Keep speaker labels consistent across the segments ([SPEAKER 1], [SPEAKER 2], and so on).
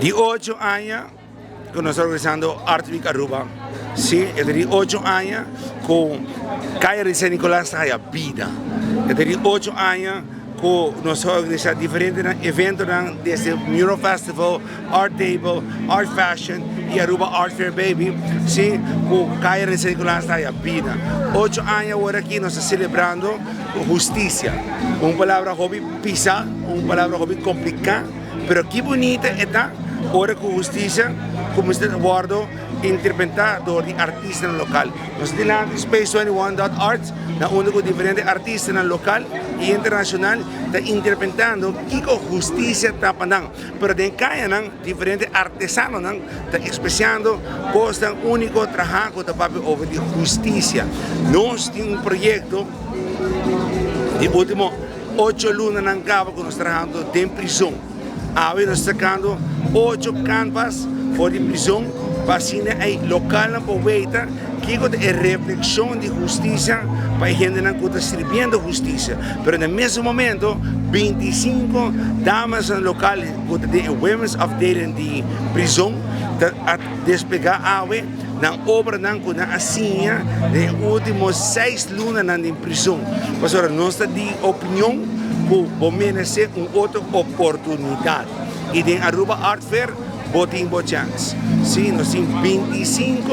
[SPEAKER 1] Di ocho aña cu nos ta organisando Art Week Aruba. Si, e ta di ocho aña cu Caya di San Nicolas ta haya bida. E ta di ocho aña cu nos ta organisa diferente eventonan desde Mural Festival, Art Table, Art Fashion y Aruba Art Fair Baby. Si, cu Caya di San Nicolas ta haya bida. Ocho aña awor aki nos ta celebrando husticia. Un palabra hopi pisa, un palabra hopi complica. Pero ki bunita e ta ora ku hustisia kuminsá ta wòrdu interpretá dor di artistanan lokal. Nos ta dilanti Space 21 dot Arts na unda ku diferente artistanan lokal i internashonal ta interpretando kiko hustisia ta pa nan. Pero den kayanan diferente artesanonan ta ekspresiando kosnan úniko trahá ku ta papia over di hustisia. Nos tin un proyekto di último. Ocho lunanan kaba ku nos trahando den prizon. Awe nos ta sakando ocho kanvas for di prizon pa asina e lokalnan por weita kiko ta e reflekshon di hustisia pa e hendenan ku ta sirbiendo hustisia. Pero na mesun momento 25 damasnan lokal ku ta den e women's afdeling di prizon ta a desplegá awe Nan obranan ku nan a siña den e último seis lunanan den prizon. Pasobra nos ta di opinion ku bo meresé un otro oportunidat. I den Aruba Art Fair bo tin bo chèns. Sí, nos tin 25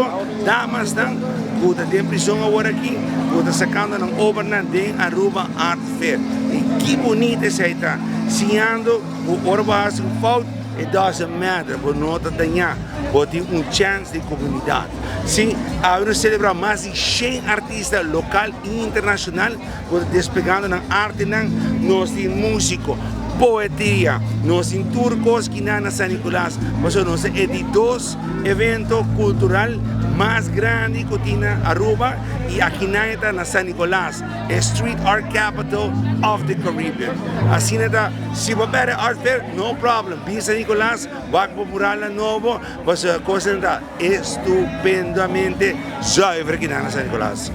[SPEAKER 1] damasnan ku ta den prizon aworakí ku ta sakando nan obranan den Aruba Art Fair. I ki bunita esei ta, siñando ku ora bo hasi un fout, it doesn't matter, bo no ta dañá. Bo tin un chèns di komunidat. Sí, awe nos selebrá mas di shen artista lokal i internashonal ku ta desplegando nan artenan. Nos tin músiko, poetria, nos tin tur kos kiná na San Nicolas. Pasobra nos ta e di dos evento kultural mas grandi ku tin na Aruba i akinan e ta na San Nicolas, e street art capital of the Caribbean. Asina ta, si bo pèrdè Art Fair, no problem, bin San Nicolas. Wak bo muralnan nobo, pasobra kosnan ta estupendamente zuiver kinan na San Nicolas.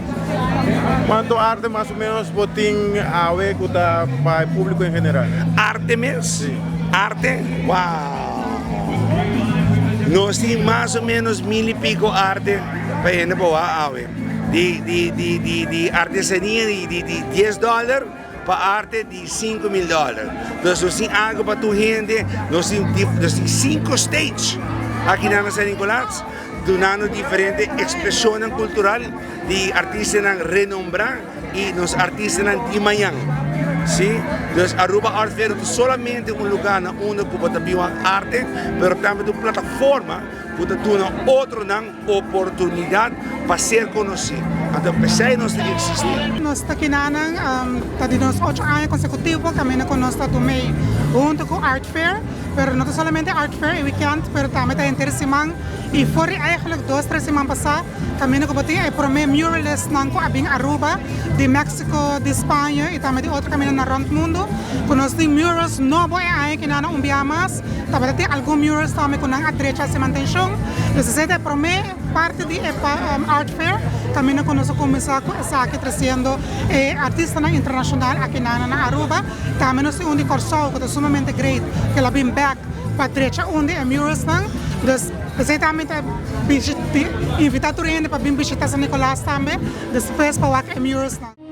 [SPEAKER 2] Cuanto arte mas o menos bo tin awe cu ta pa e publico en general?
[SPEAKER 1] Arte mes?
[SPEAKER 2] Si.
[SPEAKER 1] Arte? Wow! Nos tin mas o menos mil y pico arte pa hende por wak awe. Di, di, di, di, di artesania di, di, di dies dollar. Pa arte di 5000 dollar. Dus nos tin algo pa tur hende, nos tin nos tin cinco stage aki na San Nicolas, dunando diferente expresionnan cultural di artistanan renombra y nos artistanan di mañan. Si, dus Aruba Art Fair no ta solamente un lugar na unda cu bo ta bin wak arte, pero tambe ta un plataforma cu ta duna otronan Oportunidat pa ser konosí. Anto p'esei nos ta eksistí.
[SPEAKER 3] Nos ta kinanan ta di nos ocho aña konsekutivo kaminda ku nos ta tum'ei huntu ku Art Fair, pero no ta solamente Art Fair e wikènt pero tambe ta henter siman i for di eigentlik dos tres siman pasá kaminda ku bo tin e promé muralistnan ku a bin Aruba di Mexico, di Spaña i tambe di otro kamindanan rònt mundu ku nos tin murals nobo e aña kinanan un bia mas. Tabata tin algun murals tambe ku nan a drecha hasi mantenshon. Dus esei ta e promé parti di e Art Fair kaminda ku nos a kuminsá ku esaki tresiendo e artistanan internashonal aki nan na Aruba. Tambe nos tin un di Kòrsou ku ta sumamente great ku el a bin bèk pa drecha un di e muralsnan. Dus esei tambe ta invitá tur hende pa bin bishita San Nicolas tambe despues pa wak e muralsnan.